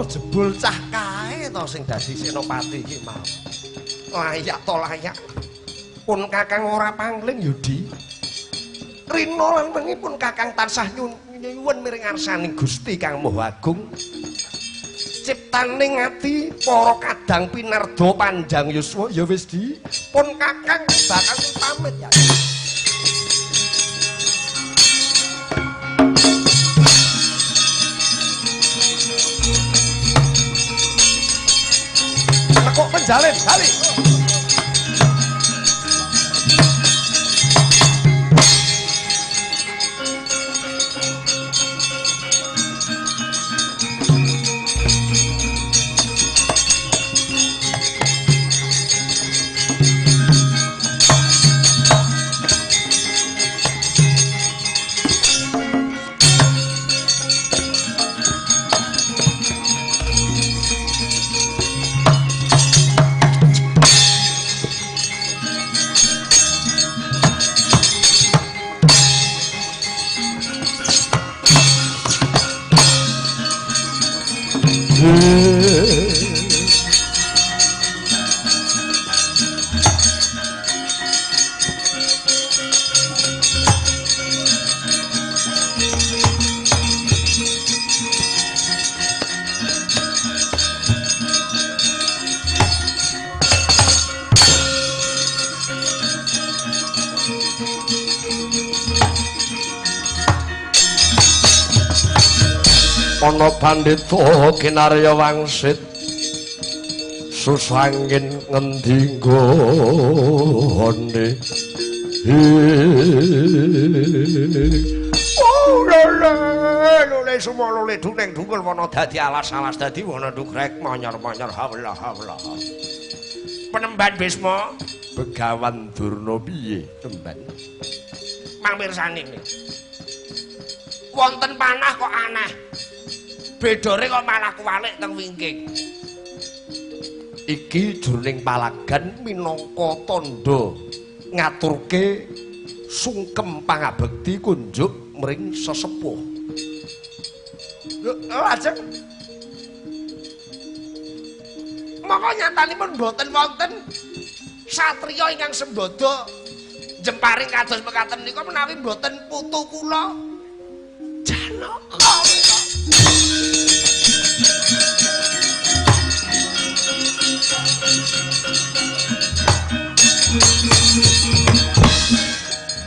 Jebul cah kae to sing dadi senopati iki mau. Layak to layak. Pun Kakang ora pangling Yudi. Rina lan wengi pun Kakang tansah nyuwun miring ngarsaning Gusti Kang Maha Agung. Ciptaning ati para kadang pinarda panjang yuswa ya wis di. Pun Kakang bakal pamit ya. Tekuk penjalin kali. Ana pandhita kinarya wangsit susangin ngendi nggone. Oh lele lele sumo lele duneng dungul wana dadi alas-alas dadi wana dugrek manyor-manyor hawla hawla. Penemban Bisma Begawan Durna piye temban? Mang mirsani wonten panah kok aneh. Bedore kok malah kuwalik teng wingking. Iki jroning palagan minangka tandha ngaturke sungkem pangabekti kunjuk mring sesepuh. Lajeng maka nyatanipun boten wonten satriya ingkang sembada jemparing kados mekaten menika menawi boten putu kula